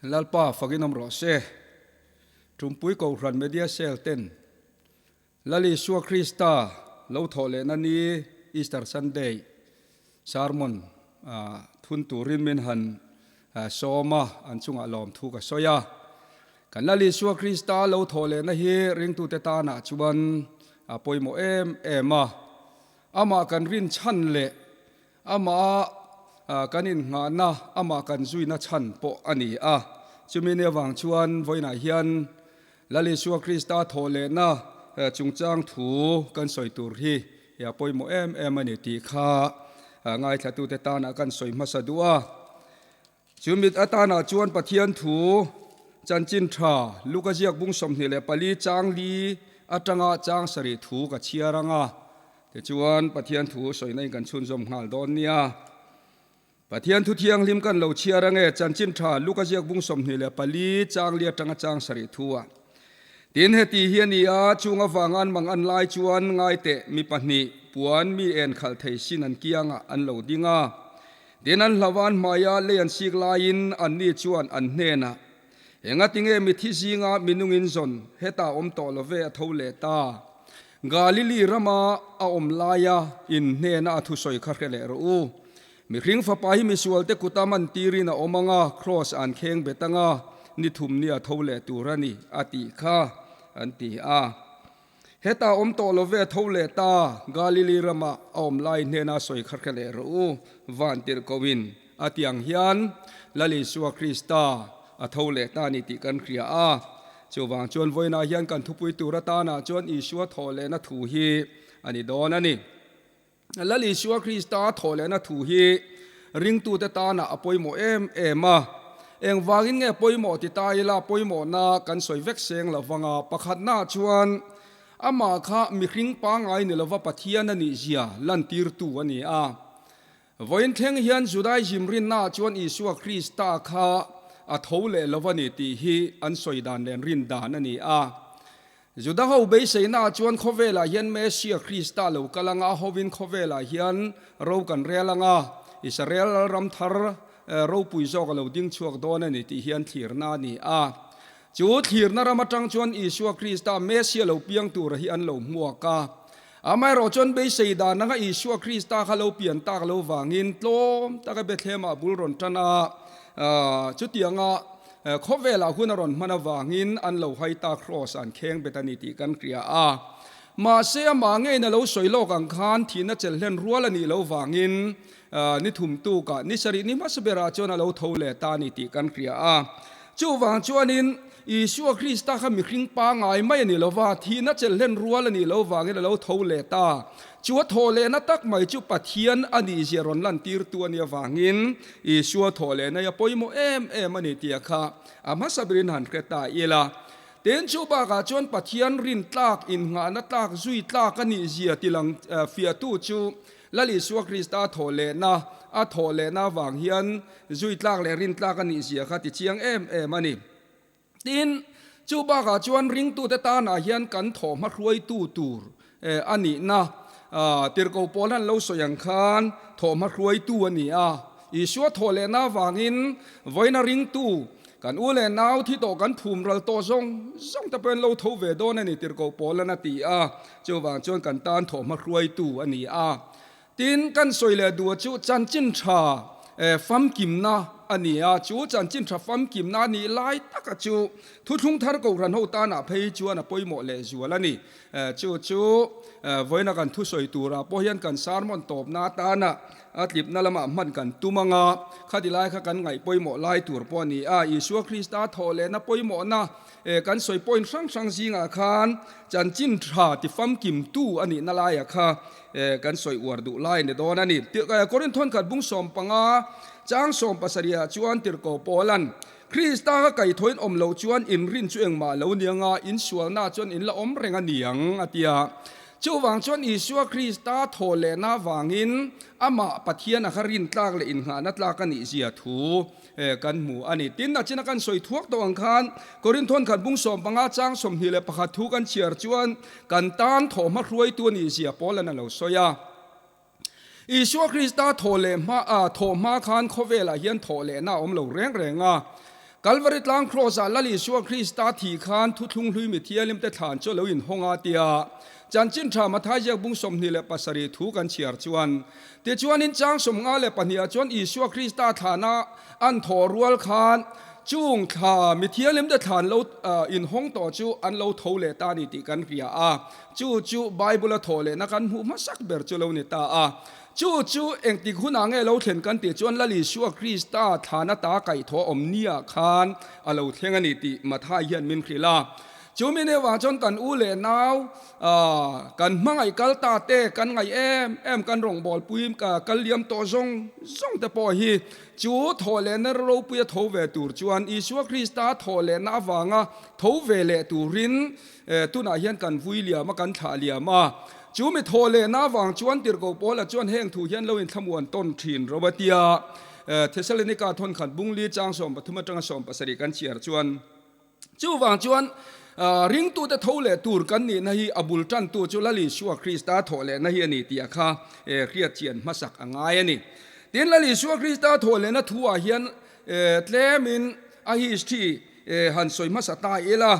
Lalpa fakin awm rawh se. Tumpui Kohhran Media Cell ten Lal Isua Krista lo thawh lehna ni Easter Sunday sermon thun turin min han sawm a, an chungah lawmthu ka sawi a. Kan Lal Isua Krista lo thawh lehna hi ringtute tanah chuan a pawimawh em em a. Amah kan rin chhan leh amah kan innghahna, amah kan zuina chhan pawh a ni a. Chumi ni avang chuan vawiinah hian Lal Isua Krista thawh lehna chungchang thu kan sawi tur hi a pawimawh em em a ni tih kha ngaithlatute tanah kan sawi hmasa duh a. Chu mit atanah chuan Pathian thu chanchin tha Luka ziak bung 24 chang li atanga chang sarih thu ka chhiar ang a, tichuan Pathian thu sawina in kan chhunzawm nghal dawn nia. Pathian thu thianghlim kan lo chhiar ang e, chanchin tha Luka ziak bung 24 chang li atanga chang sarih thu ah. Tin, heti hi a ni a, chung avanga an mang an lai chuan ngaiteh mi pahnih puan mi en khalh thei sin an kiangah an lo ding a. Tin, an hlauh an hmaia lei an sik laiin anni chuan an hnenah, Engatinge mithi zinga minungin zawn hetah awm tawh lo ve a tho leh ta? Galili rama a awm laia in hnena a thusawi kha hre leh rawh u. Mihring fapa hi misualte kuta man tirin a awm ang a, kraws an kheng bet ang a, ni thum ni a tho leh tur a ni, a tih kha, an ti a. Heta awm tawh lo ve a tho leh ta, Galili rama a awm lai hnena sawi kha hre leh rawh u, van tirh koin a ti ang hian Lal Isua Krista a tho leh ta a ni tih kan hria a. Chuvang chuan vawiinah hian kan thupui tur atanah chuan Isua thawh lehna thu hi a ni dawn a ni. Lal Isua Krista thawhlehna thu hi ringtute tanah a pawimawh em em a. Engvangin nge pawimawh ti ta ila pawimawhna kan sawi vek seng lo vang a. Pakhatnaah chuan amah kha mihring pangngai ni lova Pathian a nihzia lantirtu a ni a. Vawiin thleng hian Judaism rinnaah chuan Isua Krista kha a tho leh lo a ni tih hi an sawi dan leh an rin dan a ni a. Juda ho beiseina chuan khawvelah hian Messia Krista lo kal anga hovin khawvelah hian ro kan rel anga Israel ram thar ropui zawk a lo ding chhuak dawn a ni tih hian thlirna a ni a. Chu thlirna ram atang chuan Isua Krista Messia lo piang tura hi an lo hmuak a. Amaherawh chuan beisei dan anga Isua Krista kha lo pian tak lo vangin tlawm taka Bethlehemah bul rawn tan a, chutianga Khawvelah hun a rawn hman avangin an lo hai ta kraws an kheng bet a ni tih kan hria a. Mahse amah ngeiin a lo sawi lawk ang khan thihna chel hlen rual a nih lo vangin ni thum tukah ni sarih ni hmasa berah chuan a lo tho leh ta a ni tih kan hria a. Chuvang chuanin Isua Krista kha mihring pangngai mai a ni lova, thihna chel hlen rual a nih lo vangin a lo tho leh ta. Chu a thawh lehna tak mai chu Pathian a nihzia rawn lantirtu a nih avangin Isua thawh lehna hi a pawimawh em em a ni tih a kha a hmasa berin han hre ta ila. Tin, chu bakah chuan Pathian rin tlak, innghahna tlak, zui tlak a nihzia tilang fiahtu chu Lal Isua Krista thawh lehna, a thawh lehna avang hian zui tlak leh rin tlak a nihzia kha tichiang em em a ni. Tin, chu bakah chuan ringtute tanah hian kan thawh hmahruaitu tur a nihna tirhkoh pawl han lo sawi ang khan thawh hmahruaitu a ni a. Isua thawh lehna avangin vawiina ringtu kan u leh nau thi tawh kan phum ral tawh zawng zawng te pawhin lo tho ve dawn a ni tirhkoh pawl an a ti a. Chuvang chuan kan tan thawh hmahruaitu a ni a. Tin, kan sawi leh duh chu chanchin tha famkimna a ni a, chu chanchin tha famkimna a nih lai taka chu thuthlung thar Kohhran ho tanah phei chuan a pawimawh leh zual a ni. Chu chu vawiina kan thusawi turah pawh hian kan sermon tawpna atana a tlipna lamah hman kan tum ang a, khati lai kha kan ngaih pawimawh lai tur pawh a ni a. Isua Krista thawhlehna pawimawhna kan sawi point hrang hrang zingah khan chanchin tha tifamkimtu a nihna laiah kha kan sawi uar duh lai a ni dawn a ni. Korinth thawnkhat bung 15 chang 70 ah chuan tirhkoh Paula'n, Krista ka kaithawiin awm loh chuan in rin chu engmah lo ni anga, in sualna chuan in la awm reng a ni ang, a ti a. Chuvang chuan Isua Krista thaw lehna avangin amah Pathian a kha rin tlak leh innghahna tlak a nih zia thu kan hmu a ni. Tin, a china kan sawi thuak tawh ang khan Korinth thawnkhat bung 15 chang 21 thu kan chhiar chuan kan tan thawhhma hruaitu a nih zia Paula'n a lo sawi a. Isua Krista thawh leh hma, thawh hma khan khawvelah hian thawh lehna a awm lo reng reng a. Kalvari tlang Kraws-ah Lal Isua Krista thih khan thuthlung hlui mi thianghlimte thlan chu a lo inhawng a tia Chanchin Tha Mathai ziak bung 27 thu kan chhiar chuan, Tichuanin chang 52 ah chuan Isua Krista thlana an thawh rual khan chung thla mi thianghlimte thlan lo inhawng tawh chu an lo tho leh ta a ni tih kan hria a. Chu chu Bible-a thawh lehna kan hmuh hmasak ber chu lo ni ta a. Chu chu engtik hunah nge lo thlen kan tih chuan Lal Isua Krista thlana ta kaihthawh awm niah khan a lo thleng a ni tih Mathai hian min hrilh a. Chu mi neuah chuan kan u leh nau kan hmangaih kal ta te, kan ngaih em em kan rawngbawlpui kal liam tawh zawng zawng te pawh hi chu thawh lehna ropuia tho ve tur chuan Isua Krista thawh lehna avanga tho ve leh turin Tunah hian kan vui liam a, kan thlah liam a. Chu mi thaw lehna avang chuan Tirhkoh Paula chuan heng thu hian lo inthlamuan tawn thin ro a tia. Thesalonika thawnkhat bungli chang 13 atanga 17 kan chhiar chuan, Chuvang chuan ringtute tho leh tur kan nihna hi a bul tantu chu Lal Isua Krista thawh lehna hi a ni tih a kha hriat chian hmasak a ngai a ni. Tin, Lal Isua Krista thawh lehna thu ah hian tlemin a history han sawi hmasa ta ila.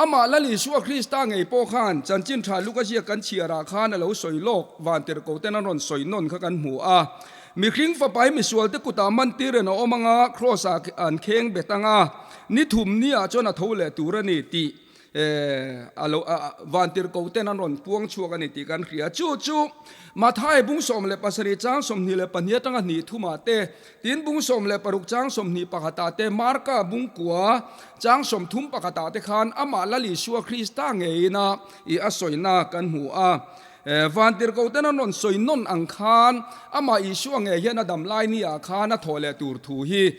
Amah Lal Isua Krista ngei pawh khan Chanchin Tha Luka ziak kan chhiarah khan a lo sawi lawk vantirhko ten an rawn sawi nawn kha kan hmu a. Mihring fapai misualte kutah mantir in a awm anga Kraws ah an kheng bet anga ni thum ni ah chuan a tho leh tur a ni tih a lo vantirhko ten an rawn puang chhuak a ni tih kan hria. Chu chu Mathai bung 17 chang 22 atanga hnih thumah te, tin bung 16 chang 21 ah te, Marka bung kua chang 31 ah te khan amah Lal Isua Krista ngeina i a sawina kan hmu a. Vantirhko ten an rawn sawi nawn ang khan amah Isua ngei hian a dam lai ni ah khan a thawh leh tur thu hi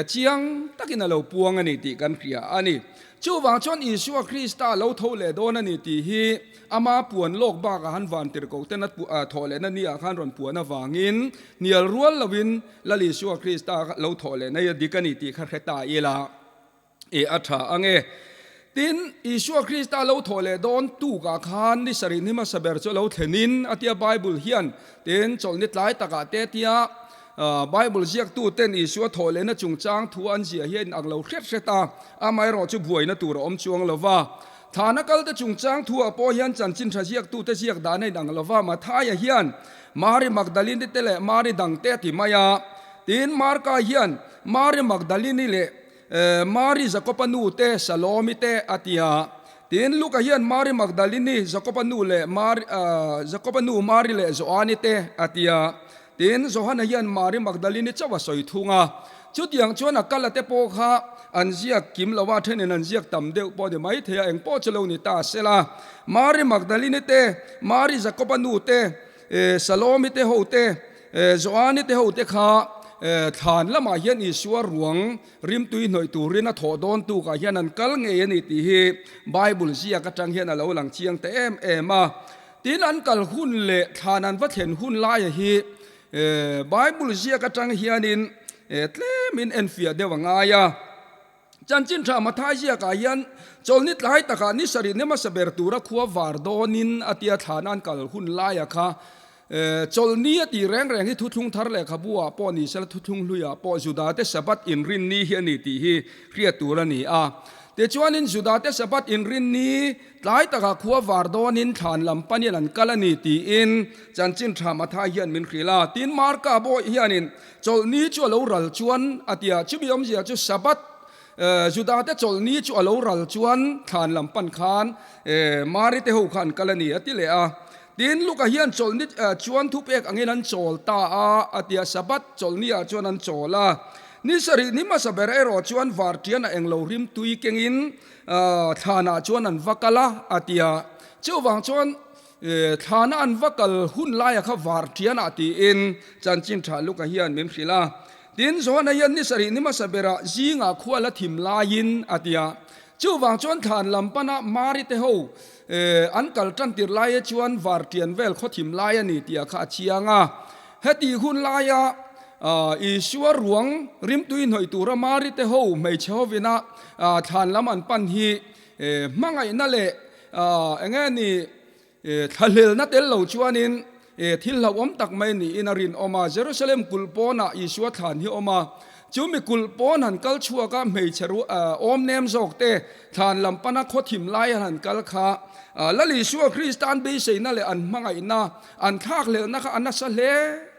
chiang takin a lo puang a ni tih kan hria a ni. Chuvang chuan Isua Krista lo tho leh dawn a ni tih hi ama puan lawk bakah han vantirhkoh ten a thawh lehna ni ah khan rawn puan avangin hnial rual lovin Lal Isua Krista lo thawh lehna hi a dik a ni tih kha hre ta ila e a tha ang e. Tin, Isua Krista lo thawh leh dawn tukah khan ni sarih ni hmasa ber chu a lo thlenin a tia Bible hian tin chawlhni tlai takah te tia Bible ziaktuten Isua thawh lehna chungchang thu an ziah hian ang lo hret hret a, amaherawh chu buaina tur a awm chuang lo va. Thana kalte chungchang thuah pawh hian chanchin tha ziaktute ziak dan a inang lo va, Mathaia hian Mari Magdalini te leh Mari dangte a ti mai a, tin Marka hian Mari Magdalini leh Mari Jakoba nu te Salomi te a ti a, tin Luka hian Mari Magdalini, Jakoba nu leh Mari Jakoba nu Mari leh Joani te a ti a. Tin, Johana hian Mari Magdalini chauh a sawi thung a. Chutiang chuan a kal a te pawh kha an ziak kim lo a, thenin an ziak tam deuh pawh a ni mai thei a, eng pawh chu lo ni ta se la. Mari Magdalini te, Mari Jakoba nu te, Salomi te ho te, Joani te ho te kha thlan lamah hian Isua ruang rimtui hnawih turin a thawh dawn tukah hian an kal ngei a ni tih hi Bible ziak atang hian a lo lang chiang ta em em a. Tin, an kal hun leh thlan an va thlen hun laia hi Bible ziak atang hianin tlemin enfiah deuh a ngai a. Chanchin tha Mathai ziakah hian chawlhni tlai takah ni sarih ni hmasa ber tura khua var dawnin a tia thlan an kal hun laia kha chawlhni a tih reng reng hi thuthlung thar lehkhabu-ah pawh ni sela thuthlung hluiah pawh Judate Sabbath inrinni hi a ni tih hi hriat tur a ni a. Tichuanin Judate Sabbath inrinni Tlai takah khua var dawnin thlan lam panin an kal a ni tiin chanchin tha Mathai hian min hrilh a. Tin, Marka bawi hianin chawlhni chu a lo ral chuan a ti a, chumi awmzia chu Sabbath, Judate chawlhni chu a lo ral chuan thlan lam pan khan Mari te ho kha an kal a ni a ti leh a. Tin, Luka hian chawlhni chuan thupek angin an chawl ta a a ti a, Sabbath chawlhni ah chuan an chawl a. Ni sarih ni hmasa ber erawh chuan varṭian a englo rim tui kengin Thlanah chuan an va kal a, a ti a. Chuvang chuan thlana an va kal hun laia kha var ṭianah tiin chanchin ṭha Luka hian min hrilh a. Tin, Johana hian ni sarih ni hmasa berah zingah khua la thim laiin a ti a. Chuvang chuan thlan lam pana Mari te ho an kal ṭan tir laia chuan var ṭian vel khaw thim lai a ni tih kha a chiang a. Heti hun laia Isua ruang rimtui hnawih tura Mari te ho hmeichhe hovina thlan lam an pan hi hmangaihna leh eng nge ni thlahlelna tel lo chuanin thil hlauhawm tak mai niin a rinawm a. Jerusalem kulh pawnah Isua thlan hi a awm a. Chu mi kulh pawn han kal chhuak a, hmeichhe awm nem zawk te thlan lam pana khaw thim lai an han kal kha. Lal Isua Krista an beiseina leh an hmangaihna, an thlakhlelhna kha a nasa hle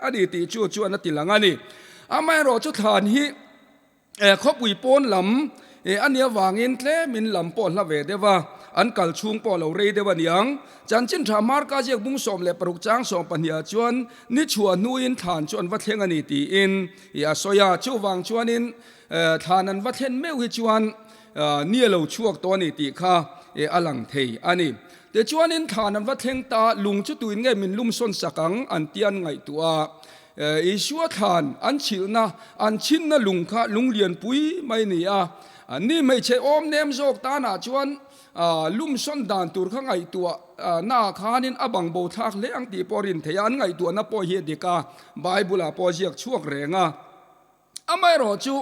a ni tih chu chuan a ti lang a ni. Amaherawh chu thlan hi Khawpui pawn lam a nih avangin tlemin lam pawh hla ve deuh a, an kal chhung pawh lo rei deuh a niang. Chanchin tha Marka ziak bung 16 chang 12 ah chuan ni chhuah hnuin thlan chu an va thleng a ni tiin a sawi a, chuvang chuanin thlan an va thlen meuh hi chuan ni a lo chhuak tawh a ni tih kha a lang thei a ni. Tichuanin thlan an va thleng ta, lung chu tuin nge min lum sawn sak ang an tia an ngaihtuah a. Isua thlan an chhilhna, an chhinna lung kha lung lianpui mai a ni a. Ni hmeichhe awm nem zawk tanah chuan lum sawn dan tur kha ngaihtuah naah khanin a bang bo thlak hle ang tih pawh a rin theih a, an ngaihtuahna pawh hi a dik a, Bible-ah pawh a ziak chhuak reng a. Amaherawh chu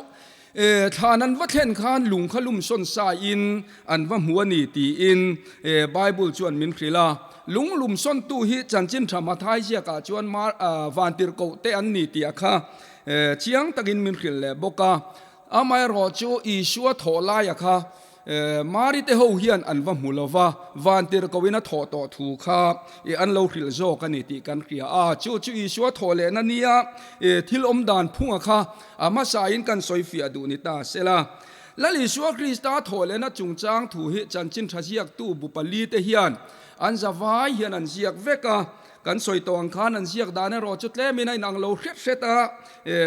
thlan an va thlen khan lung kha lum sawn saiin an va hmu a ni tiin Bible chuan min hrilh a. Lung lum sawntu hi chanchin tha Mathai ziakah chuan vantirhkoh te an ni tih a kha chiang takin min hrilh leh bawk a. Amaherawh chu Isua thawh laia kha Mari te ho hian an va hmu lo va, vantirhkohin a thawh tawh thu kha an lo hrilh zawk a ni tih kan hria a. Chu chu Isua thawh lehna nia thil awm dan phunga kha a hmasain kan sawi fiah duh ni ta se la. Lal Isua Krista thawh lehna chungchang thu hi chanchin tha ziaktu bu pali te hian an zavai hian an ziak vek a. Kan sawi tawh ang khan an ziak dan erawh chu tlemin a inang lo hret hret a,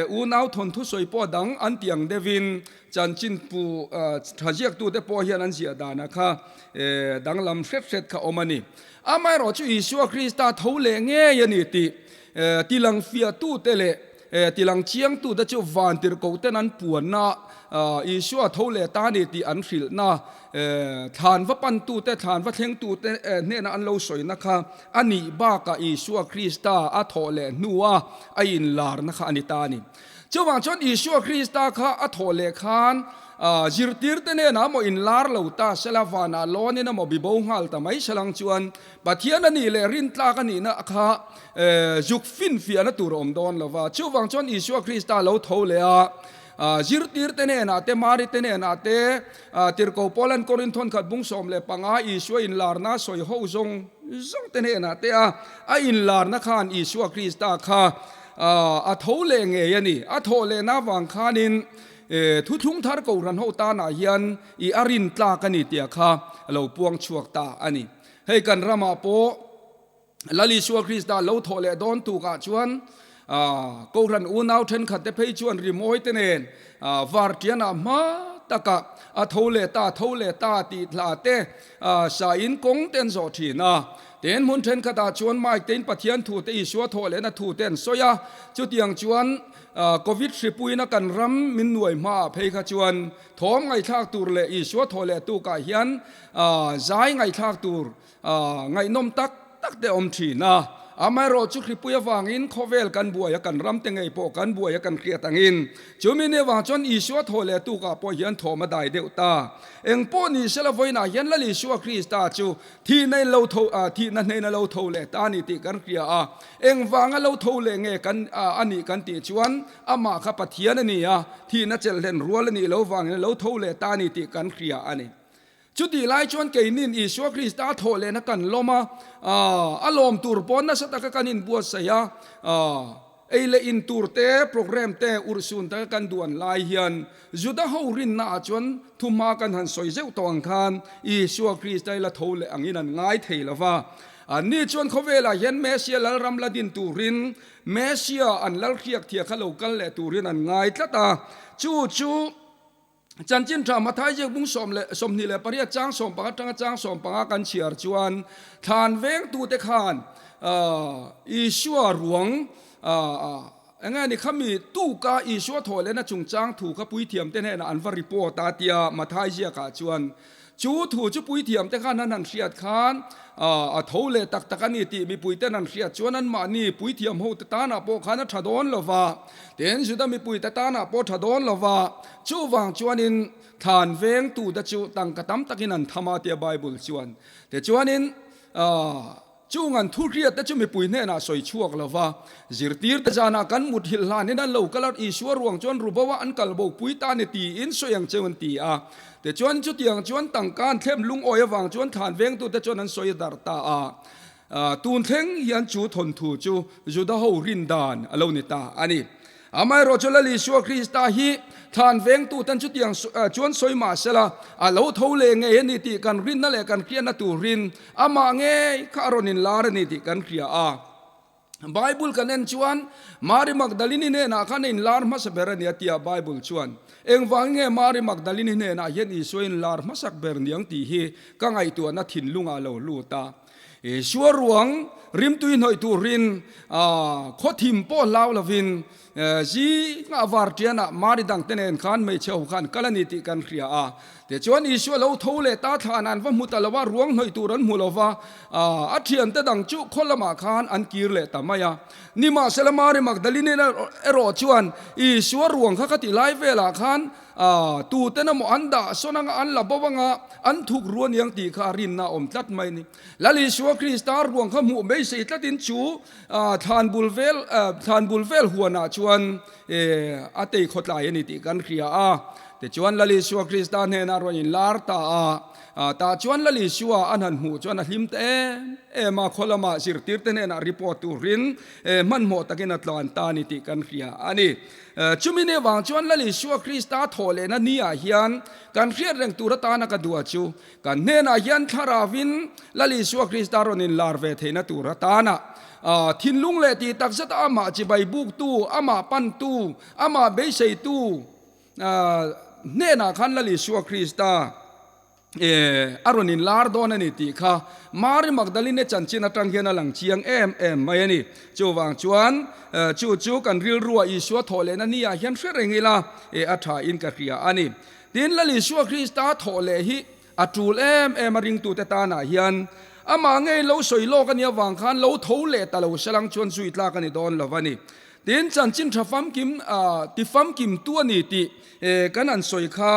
unau thawnthu sawi pawh dang an ti ang deuhin Chanchin pu tha ziaktute pawh hian an ziah danah kha danglam hret hret kha awm a ni. Amaherawh chu Isua Krista tho leh ngei a ni tih tilang fiahtute leh tilang chiangtute chu vantirhkohten an puanna Isua tho leh ta a ni tih an hrilhna thlan va pantute, thlan va thlengtute hnena an lo sawina kha a nih bakah Isua Krista a thawh leh hnua a inlarna kha a ni ta a ni. Chuvang chuan Isua Krista kha a thawh leh khan zirtirte hnenah maw inlar lo ta sela, vanah lawnin emaw bibo nghal ta mai selang chuan Pathian a nih leh rintlak a nihna kha zuk finfiahna tur a awm dawn lo va. Chuvang chuan Isua Krista lo tho leh a, zirtirte hnenah te, Marite hnenah te, Tirhkoh Paulan Korinthon khat bung 15 Isua inlarna sawi ho zawng zawng te hnenah te a a inlarna khan Isua Krista kha A tho leh ngei a ni. A thawh lehna avang khanin thuthlung thar kohhran ho tanah hian i a rin tlak a ni tia kha a lo puang chhuak ta a ni. Hei kan ramah pawh Lal Isua Krista lo thawh leh dawn tukah chuan kohhran unau thenkhat te phei chuan rimawi te nen vartianah hma takah a tho leh ta, tho leh ta tih hla te sain kawng te an zawh thin a. Tin, hmun thenkhatah chuan mic tein Pathian thu te Isua thawh lehna thu te an sawi a, chutiang chuan Covid hripuina kan ram min nuai hmaah phei kha chuan thawm ngaihthlak tur leh Isua thawh leh tukah hian zai ngaihthlak tur ngaihnawm tak tak te awm thin a. Amaherawh chu hripui avangin khawvel kan buai a, kan ram te ngei pawh kan buai a kan hriat angin chumi ni avang chuan Isua thawh leh tukah pawh hian thawm a dai deuh ta. Engpawh ni sela vawiinah hian Lal Isua Krista chu Thihna in lo tho a, thihna hnen a lo tho leh ta a ni tih kan hria a. Engvanga lo tho leh nge kan a nih kan tih chuan amah kha Pathian a ni a, thihna chelhlen rual a nih lo vangin a lo tho leh ta a ni tih kan hria a ni. Chutih lai chuan keinin Isua Krista a thawh lehna kan lawm a, a lawm tur pawn nasa taka kan inbuatsaih a, Ei leh in tur te, programme te urhsun taka kan duan lai hian Juda ho rinna ah chuan thuhma kan han sawi zeuh tawh ang khan Isua Krista i la tho leh angin an ngai thei lo va. Anni chuan khawvelah hian Messia lalram la din turin Messia an lal hriak thia kha lo kal leh turin an ngai tlat a. Chu chu Chanchin tha Mathai ziak bung 28 chang 15 tanga chang 15 kan chhiar chuan thlan vengtute khan Isua ruang enge ni khami tuka Isua thawh lehna chungchang thu kha puithiamte hnenah an va report a tia Mathai ziakah chuan Chu thu chu puithiamte khan an han hriat khan a tho leh tak tak a ni tih mipuiten an hriat chuan anmahni puithiam hote tanah pawh khan a tha dawn lo va, tin Juda mipuite tanah pawh tha dawn lo va, chuvang chuanin thlan vengtute chu tangka tam takin an tham a tia Bible chuan. Tichuanin. Chung an thu hriat te chu mipui hnenah sawi chhuak lo va, zirtirte zanah kan mut hilh hlanin an lo kal a, Isua ruang chuan rubo a an kal bo pui ta ni tiin sawi ang cheu an ti a. Tichuan chutiang chuan tangka an thlem lungawi avang chuan thlan vengtute chuan an sawi darh ta a. Tun thleng hian chu thawnthu chu Juda ho rin dan a lo ni ta a ni. Amaherawhchu Lal Isua Krista hi thlan vengtuten chutiang chuan sawi mah sela, a lo tho leh ngei a ni tih kan rinna leh kan hriatna turin amah ngei kha a rawn inlar a ni tih kan hria a. Bible kan en chuan Mari Magdalini hnenah khan a inlar hmasa ber a ni a tia Bible chuan. Engvangin nge Mari Magdalini hnenah hian Isua inlar hmasak ber niang tih hi ka ngaihtuahna thinlungah a lo lut a. Isua ruang rimtui hnawih turin khawthim pawh hlau lovin zingah var tianah Mari dangte nen khan hmeichhe ho khan kal a ni tih kan hria a. Tichuan Isua lo tho leh ta thlan an va hmu ta lo a, ruang hnawih tur an hmu lo va, a thiante dang chu khaw lamah khan an kir leh ta mai a. Nimahsela Mari Magdalene erawh chuan Isua ruang kha ka tih lai velah khan tuten emaw an dah sawn anga an la bo anga an thuk ru aniang tih kha a rinna a awm tlat mai a ni. Lal Isua Krista ruang kha hmuh beisei tlatin chu thlan bul vel thlan bul vel huanah chuan a tei khawtlai a ni tih kan hria a. Tichuan Lal Isua Krista hnenah rawn inlar ta a, tah chuan Lal Isua an han hmuh chuan a hlim ta em em a, khaw lamah zirtirte hnenah report turin hmanhmawh takin a tlan ta a ni tih kan hria a ni. Chumi ni avang chuan Lal Isua Krista thawh lehna ni ah hian kan hriat reng tur atana ka duh a chu, kan hnenah hian thlaravin Lal Isua Krista rawn inlar ve theihna tur atana thinlung leh tih takzet a amah chibai buktu, amah pantu, amah beiseitu hnenah khan Lal Isua Krista A rawn inlar dawn a ni tih kha Mari Magdalene chanchin atang hian a lang chiang em em mai a ni. Chuvang chuan chu chu kan rilrua Isua thawh lehna ni ah hian hre reng ila a tha in ka hria a ni. Tin, Lal Isua Krista thawh leh hi a tul em em a ringtute tanah hian amah ngei lo sawi lawk a nih avang khan lo tho leh ta lo se lang chuan zui tlak a ni dawn lo a ni. Tin, chanchin tha famkim ti famkim tu a ni tih kan han sawi kha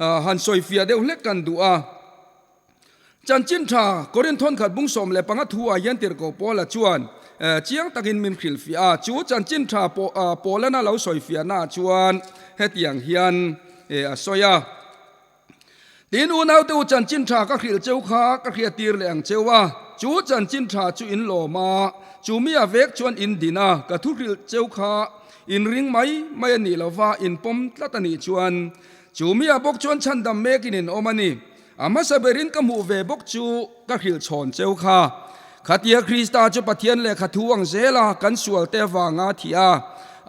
a han sawi fiah deuh hlek kan duh a. Chanchin tha Korinth thawnkhat bung 15 thu ah hian Tirhkoh Paula chuan chiang takin min hrilh fiah a. Chu chanchin tha Paulana lo sawi fiahnaah chuan hetiang hian a sawi a. Tin, unaute u chanchin tha ka hrilh cheu kha ka hriattir leh ang cheu a, chu chanchin tha chu in lawm a, chu mi a vek chuan in din a, ka thu hrilh cheu kha in ring mai mai a nih lova in pawm tlat a nih chuan, chu mi a bawk chuan chhandam mekin in awm a ni. A hmasa berin ka hmuh ve bawk chu ka hrilh chhawn cheu kha. Khatia Krista chu Pathian lehkha thu ang zela kan sualte avanga thih a,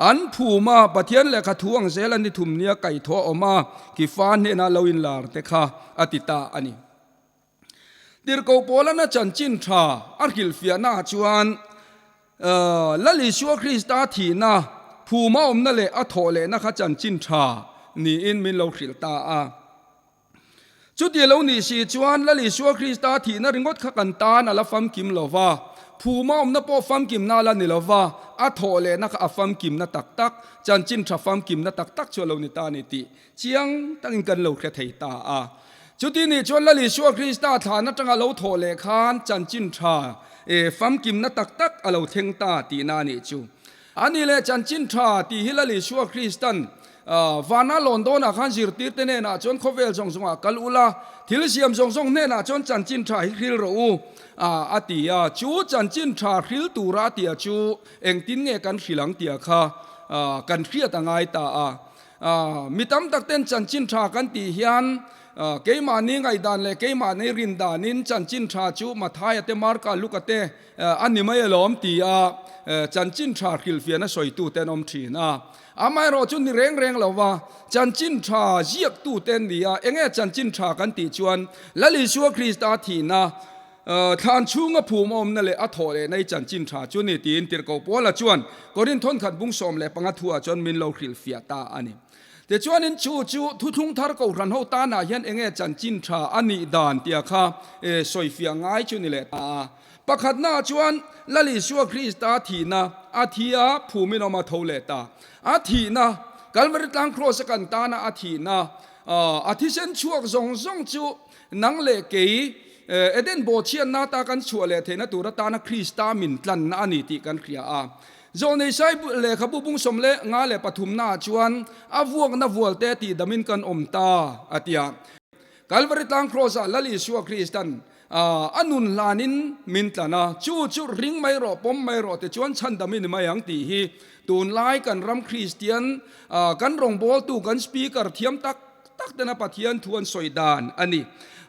an phum a, Pathian lehkha thu ang zela ni thum nia kaihthawh a awm a, Kifa hnena lo inlar te kha a ti ta a ni. Tirhkoh Paulana chanchin tha a hrilhfiahnaah chuan Lal Isua Krista thihna, phum a awmna leh a thawh lehna kha chanchin tha niin min lo hrilh ta a. Chuti lo nih si chuan Lal Isua Krista thihna ringawt kha kan tan a la famkim lo va, phuma awmna pawh famkimna a la ni lo va, a thawh lehna kha a famkimna tak tak, chanchin tha famkimna tak tak chu a lo ni ta a ni tih chiang takin kan lo hre thei ta a. Chuti nih chuan Lal Isua Krista thlan atanga lo thawh leh khan chanchin tha famkimna tak tak a lo thleng ta tihna a nih chu. A ni leh chanchin tha tih hi Lal Isua Kristan vana lawn dawnah khan zirtirte hnenah chuan khawvel zawng zawngah kal ula, thil siam zawng zawng hnenah chuan chanchin tha hi hril rawh u a ti a. Chu chanchin tha hril tura a tia chu engtin nge kan hril ang tia kha kan hriat a ngai ta a. Mi tam tak ten chanchin tha kan tih hian keimahni ngaihdan leh keimahni rin danin chanchin tha chu Mathaia te, Marka, Luka te, A ni mai alawm ti a chanchin tha hrilhfiahna sawitute an awm thin a. Amaherawh chu ni reng reng lo va, chanchin tha ziaktute an ni a. Enge chanchin tha kan tih chuan Lal Isua Krista thihna, thlan chhunga phum awmna leh a thawh lehna i chanchin tha chu ni tiin Tirhkoh Paula chuan Korinth thawnkhat bung 15 thuah chuan min lo hrilhfiah ta a ni. Tichuanin chu chu thuthlung thar kohhran ho tanah hian enge chanchin tha a nih dan tia kha sawifiah ngai chu ni leh ta a. Pakhatnaah chuan Lal Isua Krista thihna a thi a, phumin awm a tho leh ta. A thihna, Kalvari tlang kraws a kan tana a thihna, a thisen chhuak zawng zawng chu nang leh kei Eden bawhchhiatna ata kan chhuah leh theihna tur atana Krista min tlanna a ni tih kan hria a. Zawlnei Sai lehkhabu bung 53 naah chuan a vuakna vualte tihdamin kan awm ta a ti a. Kalvari tlang Kraws-ah Lal Isua Kristan a nun hlanin min tlan a, chu chu ring mai rawh, pawm mai rawh tichuan chhandam i ni mai ang tih hi tunlai kan ram Kristian kan rawngbawltu kan Speaker thiam tak tak tena Pathian thu an sawi dan a ni.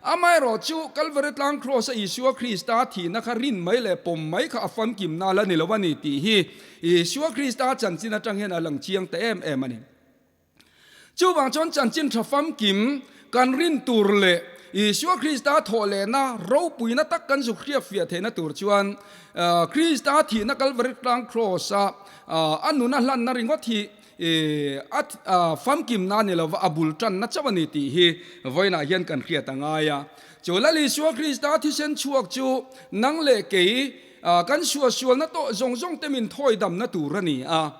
Amaherawh chu Kalvari tlang Kraws-a Isua Krista thihna kha rin mai leh pawm mai kha a famkimna la ni lo a ni tih hi Isua Krista chanchin atang hian a lang chiang ta em em a ni. Chuvang chuan chanchin tha famkim kan rin tur leh Isua Krista thawh lehna ropuina tak kan zuk hriat fiah theihna tur chuan Krista thihna Kalvari tlang Kraws-a a nuna hlanna ringawt hi a famkimna a ni lova a bul tanna chauh a ni tih hi vawiinah hian kan hriat a ngai a. Chu Lal Isua Krista thisen chhuak chu nang leh kei kan suahsualna tawh zawng zawng te min thawidamna tur a ni a.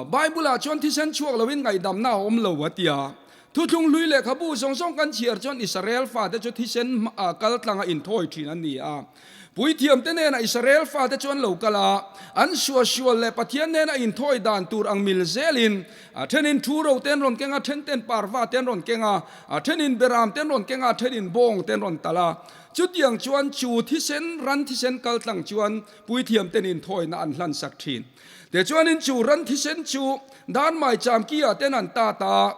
Bible-ah chuan thisen chhuak loin ngaihdamna a awm lo a ti a. Thuthlung hlui lehkhabu zawng zawng kan chhiar chuan Israel fate chu thisen kal tlanga inthawi thin an ni a. Puithiamte nena Israel fate chu an lo kal a, an suahsual leh Pathian nena inthawi dan tur ang mil zelin, a thenin thu ro te an rawn keng a, then ten parva te an rawn keng a, a thenin beram te an rawn keng a, a thenin bawng te an rawn talh a. Chutiang chuan chu thisen, ran thisen kal tlang chuan puithiamten inthawina an hlansak thin. Tichuanin chu ran thisen chu dan maicham ki-ah ten an tat a.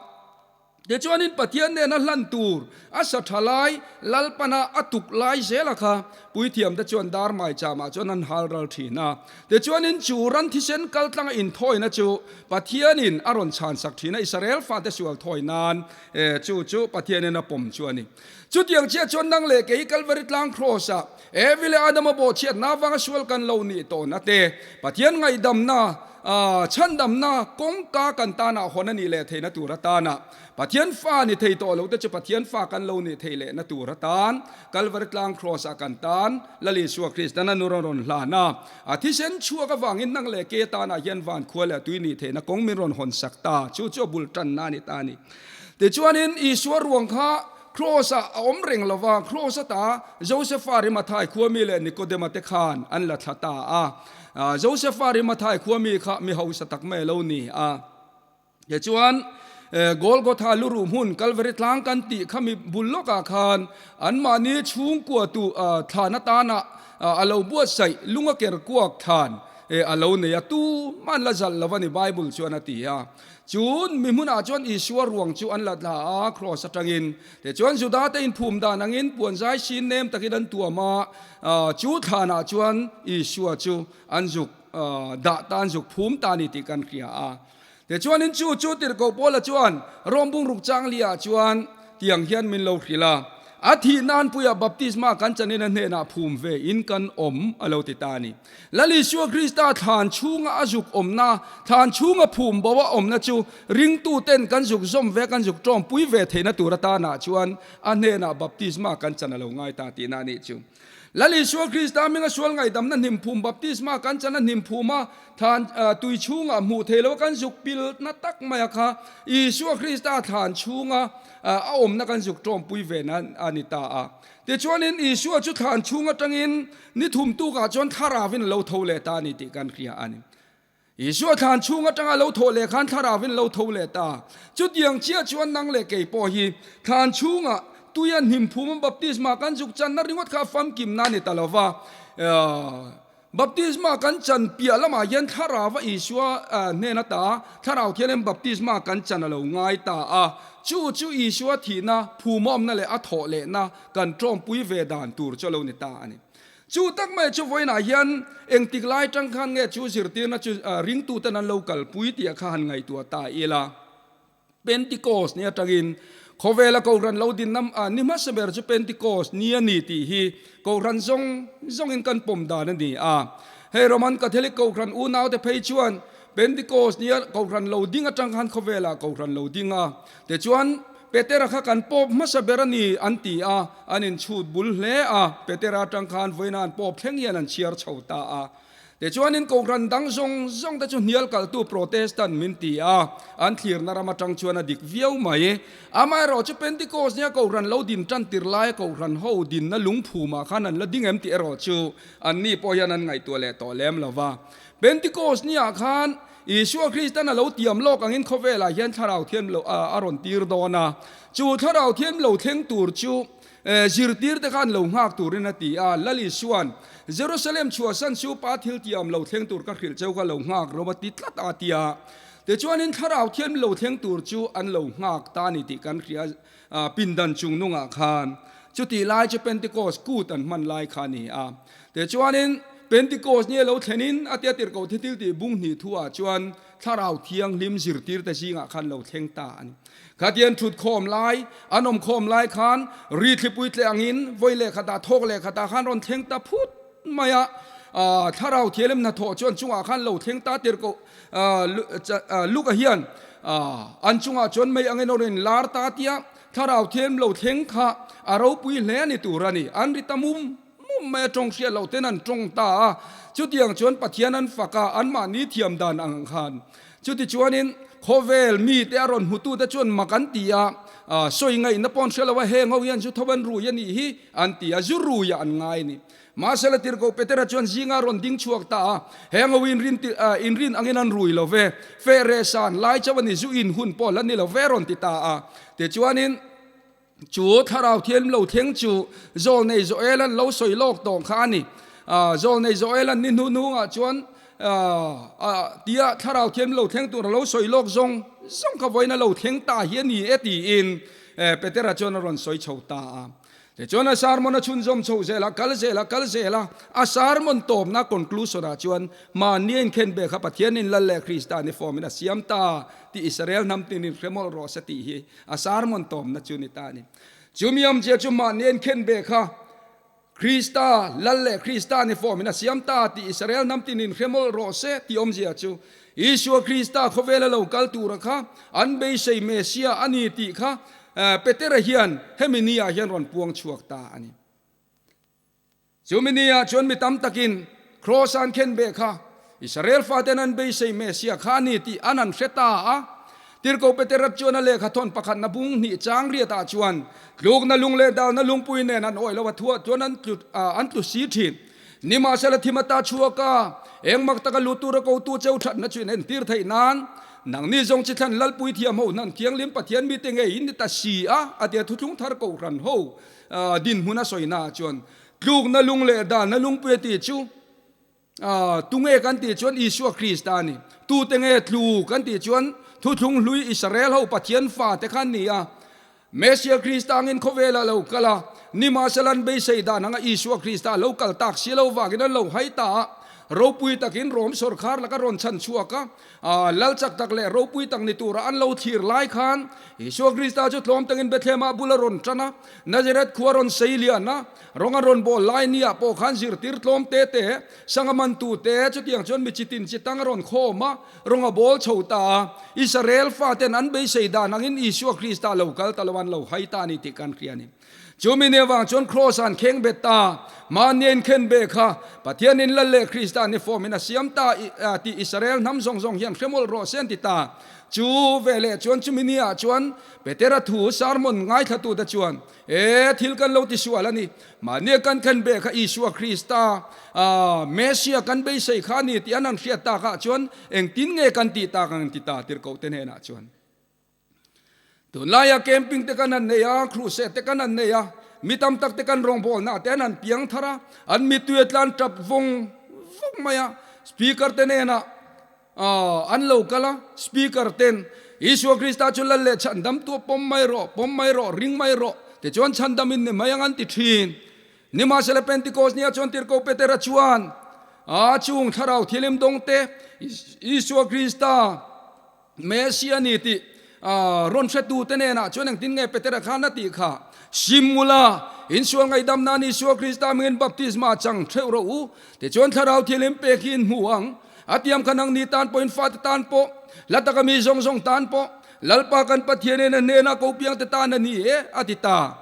Tichuanin Pathian nena hlan tur a sa tha lai Lalpana a tuk lai zela kha puithiamte chuan dar maichamah chuan an hal ral thin a. Tichuanin chu ran thisen kaltlanga inthawina chu Pathianin a rawn chhansak thin a, Israel fate sual thawi nan chu chu Pathianin a pawm chu a ni. Chutiang chiah chuan nang leh kei Kalvari tlang Kraws-ah Evi leh Adama bawhchhiatna avanga sual kan lo nih tawhna te, Pathian ngaihdamna, chhandamna kawngka kan tanah hawn a nih leh theihna tur atana Pathian fa ni thei tawh lote chu Pathian fa kan lo nih theih lehna tur atan Kalvari tlang Kraws-ah kan tan Lal Isua Kristan a nu rawn rawn hlan a, a thisen chhuak avangin nang leh ke tanah hian van khua leh tui nih theihna kawng min rawn hawn sak ta, chu chu a bul tanna a ni ta a ni. Tichuanin Isua ruang kha Kraws-ah a awm reng lo va, Kraws ata Josefa Rimathai khuami leh Nikodema te khan an la thla ta a. Josefa Rimathai khuami kha mi hausa tak mai a lo ni a. Tichuan, Golgotha luruh hmun Kalvari tlang kan tih kha mi bul lawkah khan anmahni chhungkua tu thlan atana a lo buatsaih lunga ker kuak thlan a lo nei a, tu hman la zalh lo a ni Bible chuan a ti a. Chun mi hmunah chuan Isua ruang chu an la thla a, kraws atangin. Tichuan Judate inphum dan angin puanzai sin nem takin an tuam a, chu thlanah chuan Isua chu an zuk dah ta, an zuk phum ta a ni tih kan hria a. Tichuanin chu chu Tirhkoh Paula chuan Rom bungruk changli-ah chuan tiang hian min lo hrilh a, A thih nan puiah baptisma kan chanin a hnenah phum ve in kan awm a lo ti ta a ni. Lal Isua Krista thlan chhunga a zuk awmna, thlan chhunga phum bo a awmna chu ringtuten kan zuk zawm ve, kan zuk tawmpui ve theihna tur atanah chuan a hnenah baptisma kan chan a lo ngai ta tihna a nih chu. Lal Isua Krista hminga sual ngaihdamna hnim phum baptisma kan chan a hnim phum a, thlan tui chhungah hmuh theih loh kan zuk pilna tak maia kha Isua Krista thlan chhunga a awmna kan zuk tawmpui ve na a ni ta a. Tichuanin Isua chu thlan chhung atangin ni thum tukah chuan thlaravin a lo tho leh ta a ni tih kan hria a ni. Isua thlan chhung atanga lo thawh leh khan thlaravin a lo tho leh ta. Chutiang chiah chuan nang leh kei pawh hi thlan chhungah tuia hnim phum baptisma kan zuk channa ringawt kha famkimna a ni ta lo va. Baptisma kan chan piah lamah hian thlarava Isua hnen ata Thlarau Thianghlim baptisma kan chan a lo ngai ta a. Chu chu Isua thihna, phumawmna leh a thawh lehna kan tawmpui ve dan tur chu a lo ni ta a ni. Chu tak mai chu vawiinah hian engtik lai tang khan nge chu zirtirna chu ringtuten an lo kalpui tih kha han ngaihtuah ta ila. Pentecost ni atangin khawvela Kohhran lo din nam a ni hmasa ber chu Pentecost ni a ni tih hi Kohhran zawng zawngin kan pawm dan a ni a. Hei Roman Catholic Kohhran unaute phei chuan Pentecost nia Kohhran lo ding atang khan khawvelah Kohhran lo ding a, tichuan Petera kha kan pawp hmasa ber a ni an ti a, an inchhut bul hle a, Petera atang khan vawiina an pawp thleng hian an chhiar chho ta a. Tichuanin Kohhran dang zawng zawng te chu hnial kaltu Protestant min ti a, an thlirna ram atang chuan a dik viau mai. Amaherawh chu Pentecost nia Kohhran lo din tan tir laia Kohhran ho dinna lungphumah khan an la ding em tih erawh chu anni pawh hian an ngaihtuah leh tawh lem lo va. Pentecost niah khan Isua Kristan a lo tiam lawk angin khawvelah hian Thlarau Thiam lo a rawn tir dawn a, chu Thlarau Thiam lo thleng tur chu Zirtir te khan lo nghak turin a ti a, Lal Isua'n, Jerusalem chhuahsan chu Pa thil tiam lo thleng tur ka hrilh cheu kha lo nghak rawh a ti tlat a ti a. Tichuanin Thlarau thiam lo thleng tur chu an lo nghak ta a ni tih kan hria pindan chung nungah khan. Chutih lai chu Pentecost kut an hman lai kha a ni a. Tichuanin Pentecost ni a lo thlenin a tia tirhkoh thi thil tih bung hnih thu ah chuan Thlarau Thianghlim zirtirte zingah khan lo thleng ta a ni. Khatian thut khawm lai, an awm khawm lai khan ri thlipui tle angin vawi leh khatah thawk leh khatah khan rawn thleng ta phut mai a. Thlarau Thianghlim hnathawh chuan chungah khan lo thleng ta tirhkoh Luka hian an chungah chuan mei angin a rawn lar ta tia Thlarau Thianghlim lo thleng kha a ropui hle a ni tur a ni. An ri ta mum mum mai a, tawng hriat loh ten an tawng ta a. Chutiang chuan Pathian an fak a, anmahni thiam dan ang khan. Chutichuanin khawvel mite a rawn hmutute chuan mak an ti a, sawi ngaihna pawh an hre lo a, heng ho hian zu tho an rui a nih hi an ti a, zu ruiah an ngai a ni. Mahse la tirhkoh Petera chuan zinga rawn ding chhuak ta a, heng ho in inrin angin an rui lo ve, feh reh san lai chauh a ni, zu in hun pawh la ni lo ve rawn ti ta a. Tichuanin chu Thlarau Thianghlim lo thleng chu Zawlnei Joel-a'n lo sawi lawk tawh kha a ni. Zawlnei Joel-a'n ni hnu hnungah chuan tia Thlarau Thianghlim lo thleng tur a lo sawi lawk zawng zawng kha vawiin a lo thleng ta hi a ni e tiin Petera chuan a rawn sawi chho ta a. Tichuan a sermon a chhunzawm chho zel a, kal zel a, kal zel a, a sermon tawpna conclusion ah chuan mahni a inkhen be kha Pathianin Lal leh Krista ni form in a siam ta tih Israel hnam tinin hre mawlh rawh se tih hi a sermon tawpna chu ni ta a ni. Chumi awmzia chu mahni a inkhen be kha Krista Lal leh Krista ni form in a siam ta tih Israel hnam tinin hre mawlh rawh se tih awmzia chu Isua Krista khawvela lo kal tura kha an beisei Messiah a ni tih kha Petera hian hemi ni ah hian rawn puang chhuak ta a ni. Chumi ni ah chuan mi tam takin Kraws an khen beh kha Israel faten an beisei Messiah kha a ni tih an han hre ta a. Tirhkoh Petera chuan a lehkha thawn pakhatna bung hnih chang riat ah chuan tlukna lung leh dalna lungpui nen an awih lo a thuah chuan an tlu si thin. Nimahsela thim ata chhuak a, engmak taka lut tura kotu cheu thatna chu in entir theih nan, nangni zawng chi thlan Lalpui thiam ho hnan Thianghlim Pathian mite ngei in ni ta si a, a tia thuthlung thar Kohhran ho dinhmun a sawi naah chuan tlukna lung leh dalna lungpui a tih chu tunge kan tih chuan Isua Krista a ni. Tute nge tlu kan tih chuan thuthlung hlui Israel ho Pathian fate kha an ni a, Messia Krista angin khawvel a lo kal a, nimahsela an beisei dan anga Isua Krista a lo kal tak si lo vangin an lo hai ta a, ropui takin Rom sawrkhar laka rawn chhan chhuak a, lal chak tak leh ropui tak ni tura an lo thlir lai khan Isua Krista chu tlawm tangin Bethlehem-ah bul a rawn tan a, Nazareth khua rawn sei lian a, rawng a rawn bawl lai niah pawh khan zirtir tlawm te te, sangha mantu te, chutiang chuan mi chitin chitang a rawn khawm a. Rawng a bawl chho ta a, Israel faten an beisei dan angin Isua Krista lo kal ta lo an lo hai ta a ni tih kan hria a ni. Chumi ni avang chuan Kraws an kheng bet ta, mahni a inkhen be kha Pathianin Lal leh Krista ni form in a siam ta tih Israel hnam zawng zawng hian hre mawlh rawh se an ti ta. Chu veleh chuan chumi ni ah chuan Petera thu sermon ngaithlatute chuan E, thil kan lo tisual a ni. Mahnia kan khen beh kha Isua Krista, Messia kan beisei kha a ni tih an han hriat takah chuan engtin nge kan tih tak ang an ti ta tirhkohte hnenah chuan. Tunlaia camping te kan han nei a, crusade te kan han nei a, mi tam tak te kan rawngbawlna te an han piang thar a, an mittui a tlan tap vawng vawng mai a, speaker te hnenah An lo kal a, speaker ten, Isua Krista chu lal leh chhandam tu pawm mai rawh, pawm mai rawh, ring mai rawh, tichuan chhandam in ni mai ang an ti thin. Nimahsela Pentecost nia chuan Tirhkoh Petera chuan, A chung thlarau thilim dawng te, Isua Krista Messia ni tih rawn hretu te hnenah chuan engtin nge Petera khan a tih kha? Sim ula, insual ngaihdam nan Isua Krista hmingin baptisma chang theuh rawh u, tichuan thlarau thilim pek hi in hmu ang. A tiam kha nangni tan pawhin fate tan pawh, hla taka mi zawng zawng tan pawh, Lalpa kan Pathianin a hnenah ko piangte tan a ni e, a ti ta.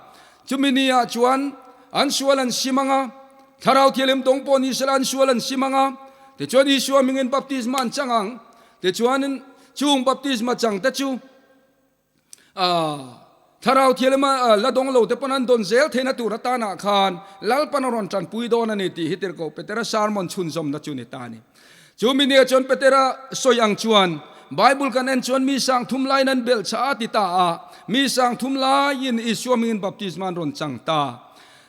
Chumi ni ah chuan an sual an sim ang a, Thlarau Thianghlim dawng pawh ni sela an sual an sim ang a. Tichuan Isua hmingin baptisma an chang ang. Tichuanin chung baptisma changte chu Thlarau Thianglima la dawng lo te pawn an dawn zel theihna tur atanah khan Lalpan a rawn tanpui dawn a ni tih hi Tirhkoh Petera sermon chhunzawmna chu ni ta a ni. Chu mi nia chuan Petera sawi ang chuan Bible kan en chuan mi sang thum laiin an belh chah a ti ta a, mi sang thum laiin Isua hmingin baptisma an rawn chang ta.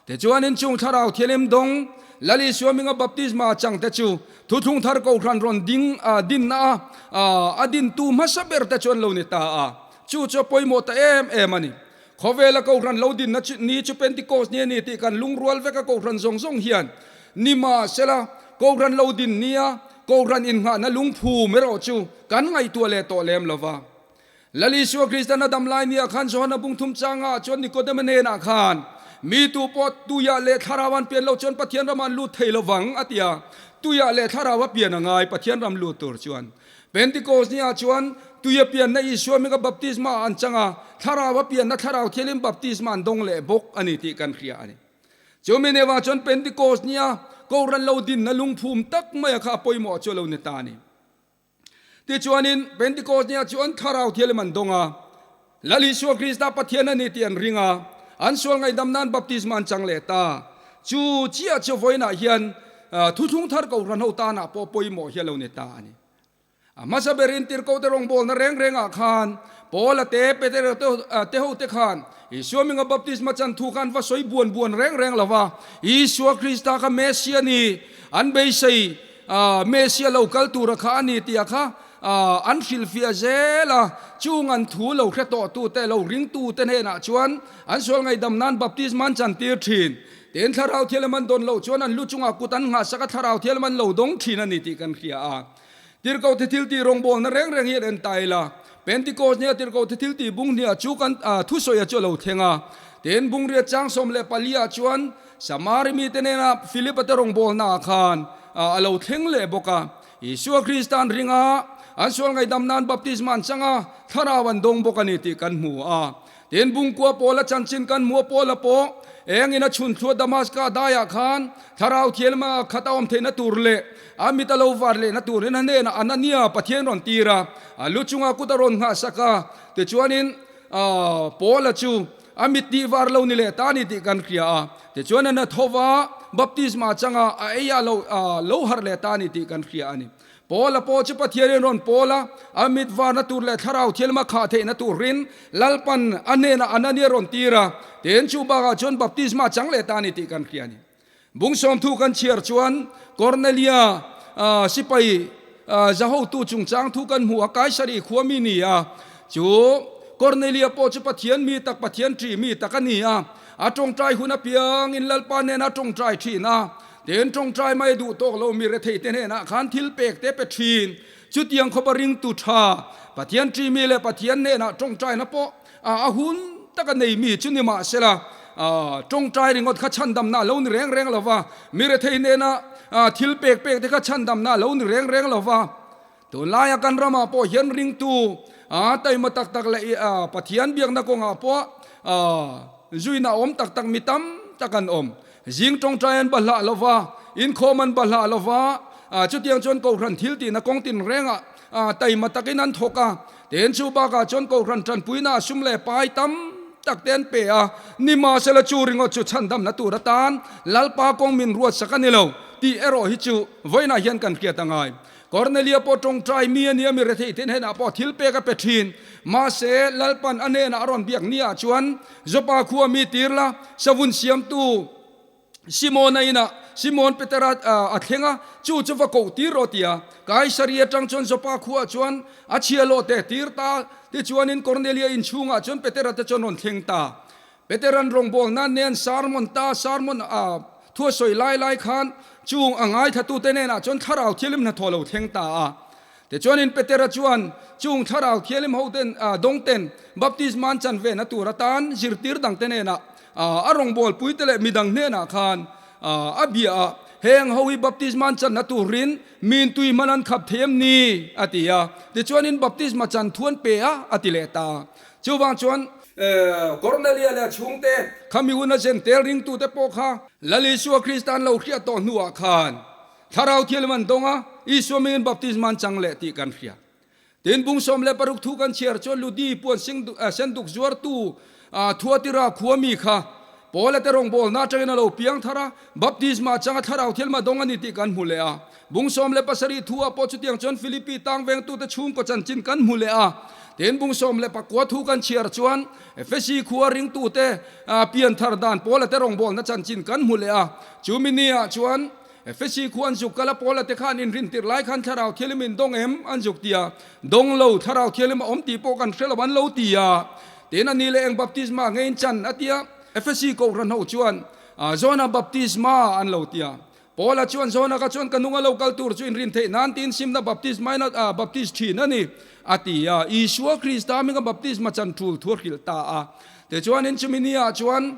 Tichuanin chung Thlarau Thianghlim dawng Lal Isua hminga baptisma chang te chu Thuthlung Thar Kohhran rawn ding dinna a a dintu hmasa ber te chu an lo ni ta a. Chu chu a pawimawh ta em em a ni. Khawvela Kohhran lo dinna chu ni chu Pentecost ni a ni tih kan lungrual vek a Kohhran zawng zawng hian ni mahsela Kohhran lo din nia Kohhran innghahna lungphum erawh chu kan ngaihtuah leh tawh lem lova. Lal Isua Kristan a dam lai nia khan Johana bungthum changa chuan Nikodema hnenah khan, Mi tu pawh tuiah leh thlarau an pian loh chuan Pathian ramah an lut thei lovang, a ti a. Tuiah leh thlarau a pian a ngai Pathian ram lut tur chuan. Pentecost niah chuan tui a pianna Isua hminga baptisma an chang a, thlarau a pianna Thlarau Thianghlim baptisma an dawng leh bawk a ni tih kan hria a ni. Chumi nevah chuan Pentecost nia Kohhran lo dinna lungphum tak maia kha a pawimawh chu a lo ni ta a ni. Tichuanin, Pentecost nia chuan Thlarau Thianghlim an dawng a, Lal Isua Krista Pathian a ni tih an ring a, an sual ngaihdam nan baptisma an chang leh ta. Chu chiah chu vawiinah hian Thuthlung Thar Kohhran ho tanah pawh pawimawh hi a lo ni ta a ni. A hmasa berin Tirhkohte rawngbawlna reng rengah khan Paula te, Petera te ho te khan Isua minga baptisma chan thu khan va sawi buan buan reng reng lo va, Isua Krista kha Messia a ni, an beisei Messia lo kal tura kha a ni tia kha an hrilhfiah zel a, chung an thu lo hre tawhtute, lo ringtute hnenah chuan an sual ngaihdam nan baptisma an chantir thin. Tin, Thlarau Thianghlim an dawn loh chuan an lu chungah kut an nghahsak a, Thlarau Thianghlim an lo dawng thin a ni tih kan hria a. Tirhkohte thiltih rawngbawlna reng reng hi an en ta ila, Pentecost nia Tirhkohte thiltih bung hniah chu kan thusawi a chu a lo thleng a. Tin, Bungriat chang 14 ah chuan Samari mite nena Philip-a te rawngbawlna ah khan a lo thleng leh bawk a. Isua Krista an ring a, an sual ngaihdam nan baptisma an chang a, thlarau an dawng bawk a ni tih kan hmu a. Tin, Bungkua Paula chanchin kan hmu a, Paula pawh engin a chhun thluah Damaska daiah khan thlarau thianghlim khat a awm theihna tur leh a mit a lo var lehna turin a hnenah Anania Pathian rawn tir a, a lu chungah kut a rawn nghahsak a. Tichuanin Paula chu A mit tih var lo ni leh ta ni tih kan hria a, tichuan a na tho va, baptisma changa a ei a lo lo harh leh ta ni tih kan hria a ni. Paula pawh chu Pathianin rawn pawl a, a mit varna tur leh thlarau thianghlim a khah theihna turin Lalpan a hnenah Anania rawn tir a, tin chu bakah chuan baptisma chang leh ta ni tih kan hria a ni. Bung sawmthu kan chhiar chuan Kornelia sipai zahotu chungchang thu kan hmu a, Kaisari khua mi ni a, chu Kornelia pawh chu Pathian mi tak, Pathian ṭih mi tak a ni a, a ṭawngṭai hun apiangin Lalpa hnena ṭawngṭai ṭhin a, tin ṭawngṭai mai duh tawk lo mi retheite hnenah khan thil pek te pe ṭhin. Chutiang khawpa ringtu ṭha, Pathian ṭih mi leh Pathian hnenah ṭawngṭaina pawh A hun taka nei mi chu ni mahsela, tawngtai ringawt kha chhandamna a lo ni reng reng lo va, mi rethei nena thil pek pek te kha chhandamna a lo ni reng reng lo va. Tunlaia kan ramah pawh hian ringtu taima tak tak leh Pathian biakna kawngah pawh zuina awm tak tak mi tam tak an awm. Zing tawngtai an bahlah lo va, inkhawm an bahlah lo va, chutiang chuan Kohhran thil tihna kawng tinrengah taima takin an thawk a. Tin, chu bakah chuan Kohhran tanpuina sum leh pai tam tak te an pe a, nimahsela chu ringawt chu chhandamna tur atan Lalpa kawng min ruatsak a ni lo tih erawh hi chu vawiinah hian kan hriat a ngai. Kornelia pawh tawngtai mi a nia, mi retheih te hnenah pawh thil pek a pe thin. Mahse, Lalpan a hnenah a rawn biak niah chuan Jopa khua mi tir la, savun siamtu Simona inah Simon Petera a thleng a, chu chu va koh tir rawh ti a. Kaisari atang chuan Jopa khuaah chuan a chhia lawh te tir ta. Tichuanin Kornelia inchhungah chuan Petera te chuan rawn thleng ta. Petera'n rawngbawlna nan nen sermon ta sermon a thu a sawi lai lai khan chung a ngaithlatute hnenah chuan Thlarau Thianghlim hnathawh lo thleng ta a. Tichuanin Petera chuan chung Thlarau Thianghlim hoten dawngten baptisma an chan vena tur atan zirtir dangte hnenah a rawngbawlpuite leh midang hnenah khan a bia a, Heng ho hi baptisma an channa turin min tui hman an khap thei em ni? a ti a. Tichuanin baptisma chan thu an pe a, a ti leh ta. Chuvang chuan Kornelia leh a chhungte khami huna zen tel ringtute pawh kha Lal Isua Krista an lo hriat tawh hnuah khan Thlarau Thianghlim an dawng a. Isua mingin baptisma an chang leh tih kan hria. Tin, bung 16 thu kan chhiar chuan Ludi puan senduk zuartu Thuatira khua mi kha Paula te rawngbawlna atangin a lo piang thar a, baptisma changa thlarau thilma dawng a ni tih kan hmu leh a. Bung 17 thu ah pawh chutiang chuan Philippi tang vengtute chhungkaw chanchin kan hmu leh a. Tin, bung 19 thu kan chhiar chuan Efesi khua ringtute pian thar dan Paula te rawngbawlna chanchin kan hmu leh a. Chumi ni ah chuan Efesi khu an zuk kal a, Paula te kha an inrintir lai khan Thlarau Thianghlim in dawng em? an zuk ti a, Dawng lo, Thlarau Thianghlim a awm tih pawh kan hre lo an lo ti a. Tin, a ni leh eng baptisma nge in chan? a ti a. Efesi kohhran ho chuan, Jona baptisma an lo ti a. Paula chuan, Jona kha chuan ka nunga lo kal tur chu inrin theih nan tiin simna baptisma in a baptis thin a ni, a ti a. Isua Krista hminga baptisma chan tul thu a hrilh ta a. Tichuanin chumi niah chuan,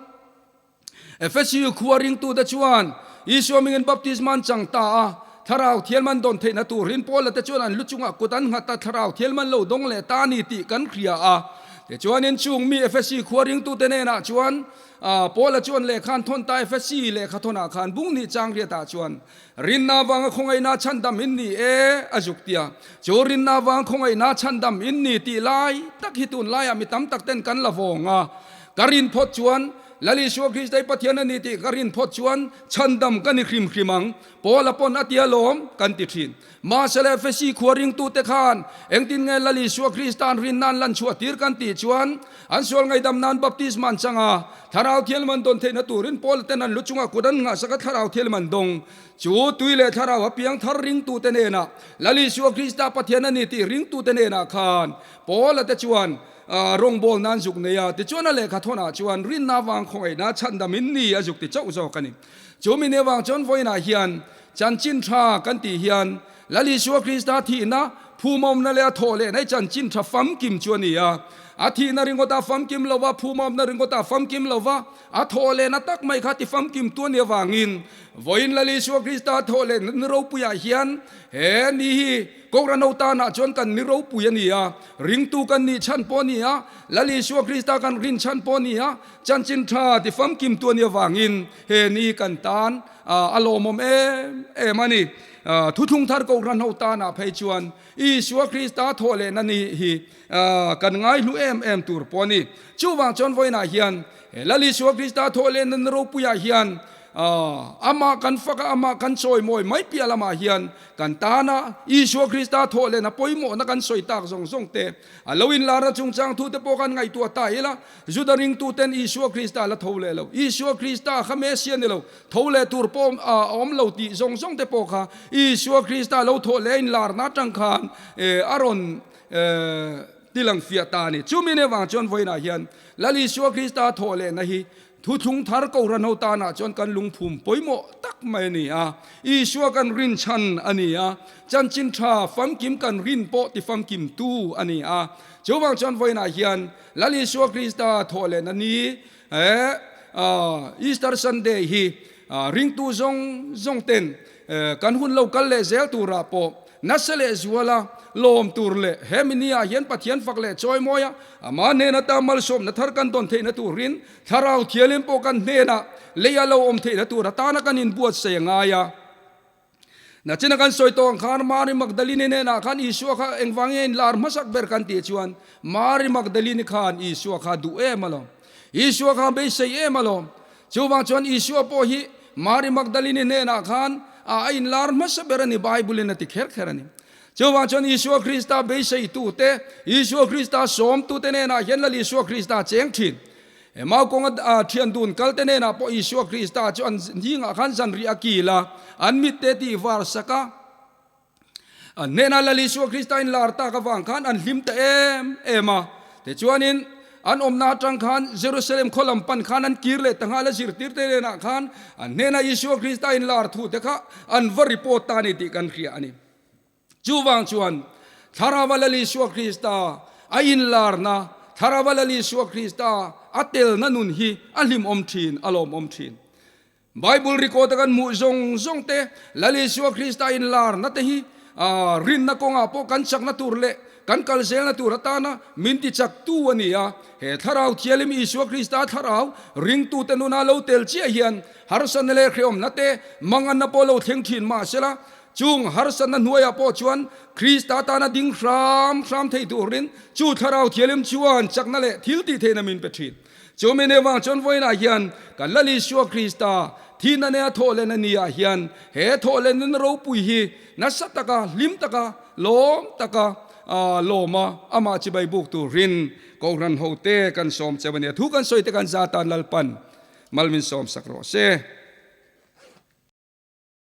Efesu khua ringtute chuan Isua mingin baptisma an chang ta a, Thlarau Thianghlim an dawn theihna turin Paula te chuan an lu chungah kut an nghat a, Thlarau Thianghlim an lo dawng leh ta a ni tih kan hria a. Tichuanin chung mi Efesi khua ringtute hnenah chuan Paula chuan lehkha an thawn ta, Efesi lehkha thawnah khan bung nih chang riatah chuan Rinna vanga khawngaihna chhandam in ni e a zuk tia. Chu rinna vang khawngaihna chhandam in ni tih lai tak hi tunlaiah mi tam tak ten kan la vawng a. Ka rin phawt chuan Lal Isua Krista hi Pathian a ni tih ka rin phawt chuan chhandam ka ni hrim hrim ang. Paula pawn a tia lawm kan ti thin. Mahse le Efesi khua ringtute khan engtin nge Lal Isua Krista an rinna an lan chhuah tir kan tih chuan an sual ngaidam nan baptisma an chang a, Thlarau Thianghlim an dawn theihna turin Paula ten an lu chungah kut an nghahsak a Thlarau Thianghlim an dawng. Chu tui leh Thlarau a piang thar ringtute hnenah Lal Isua Krista Pathian a ni tih ringtute hnenah khan Paula te chuan Rawngbâwl nan zuk nei a, tichuan a lehkha thawnah chuan rinna avang khawngaihna chhandam in ni a zuk ti chauh zawk a ni. Chu mi ne vang chuan vawiinah hian chanchin tha kan tih hian Lal Isua Krista thihna, phumawmna leh a thawh lehna hi chanchin tha famkim chu a ni a. A thihna ringawtah famkim lo va, phumawmna ringawtah famkim lo va, a thawh lehna tak mai kha ti famkim tu a nih avangin vawiin Lal Isua Krista thawh lehna ni ropuiah hian he ni hi Kohhran ho tanah chuan kan ni ropui a ni a, ringtu kan nih chhan pawh a ni a, Lal Isua Krista kan rin chhan pawh a ni a, chanchin tha ti famkim tu a nih avangin he ni kan tan a lawmawm em em a ni. Thuthlung thar Kohhran ho tanah phei chuan Isua Krista thawh lehna ni hi kan ngaihlu em em tur pawh a ni. Chuvang chuan vawiinah hian he Lal Isua Krista thawh lehna ni ropuiah hian Amah kan fak a, Amah kan chawimawi mai piah lamah hian kan tana Isua Krista thawh lehna pawimawhna kan sawi tak zawng zawng te, a lo inlarna chungchang thute pawh kan ngaihtuah ta ila, Juda ringtuten Isua Krista la tho leh lo, Isua Krista kha Mesia ni lo, tho leh tur pawh a awm lo tih zawng zawng te pawh kha Isua Krista lo thawh leh a inlarna atang khan a rawn tilang fiah ta a ni. Chumi ne vang chuan vawiinah hian Lal Isua Krista thawh lehna hi Thuthlung thar Kohhran ho tanah chuan kan lungphum pawimawh tak mai a ni a, Isua kan rin chhan a ni a, chanchin tha famkim kan rin pawh ti famkim tu a ni a. Chuvang chuan vawiinah hian Lal Isua Krista thawh lehna ni he Easter Sunday hi ringtu zawng zawng ten kan hun lo kal leh zel turah pawh nasa leh zuala lawm tur leh he mi niah hian Pathian fak leh chawimawi a, amah hnena ta malsawmna thar kan dawn theihna turin Thlarau Thianghlim pawh kan hnenah lei a lo awm theihna tur atana kan inbuatsaih a ngai a. Nachina kan sawi tawh ang khan Mary Magdalene hnenah khan Isua kha engvangin a inlar hmasak ber kan tih chuan Mary Magdalene khan Isua kha duh em alawm. Isua kha beisei em alawm. Chuvang chuan Isua pawh hi Mary Magdalene hnenah khan a inlar hmasa ber a ni, Bible in a ti kher kher a ni. Chuvang chuan Isua Krista beiseitute, Isua Krista sawmtute hnenah hian Lal Isua Krista cheng thin. He mau kawnga thian dun kalte hnenah pawh Isua Krista chu an zingah khan zanriah a kil a, an mitte tih var sak a. An hnenah Lal Isua Krista inlar tak avang khan an hlim ta em em a. Tichuanin, an awmna atang khan Jerusalem khaw lam pan khan an kir leh ta nghal a, zirtirte hnenah khan an hnenah Isua Krista inlar thu te kha an va report ta a ni tih kan hria a ni. Chuvang chuan, Thlarauva Lal Isua Krista a inlarna, Thlarauva Lal Isua Krista a telna nun hi a hlimawm thin, a lawmawm thin. Bible record a kan hmuh zawng zawng te, Lal Isua Krista inlarna te hi rinna kawngah pawh kan chakna tur leh kan kal zelna tur atana min ti chaktu a ni a. He Thlarau Thianghlim Isua Krista Thlarau ringtute nuna lo tel chiah hian harsatna leh hrehawmna te manganna pawh lo thleng thin mahsela, Chung harsatna hnuaiah pawh chuan Krista tana ding hram hram thei turin chu Thlarau Thianghlim chuan chakna leh thil tih theihna min pe thin. Chu mi nei vang chuan vawiinah hian kan Lal Isua Krista thihna nea thawhlen a ni ah hian he thawhlenin ropui hi nasa taka, hlim taka, lawm taka lawma amah chibai buk turin Kohhran hote kan sawm cheu a nia. Thu kan sawi te kan za tan Lalpan mal min sawm sak rawh se.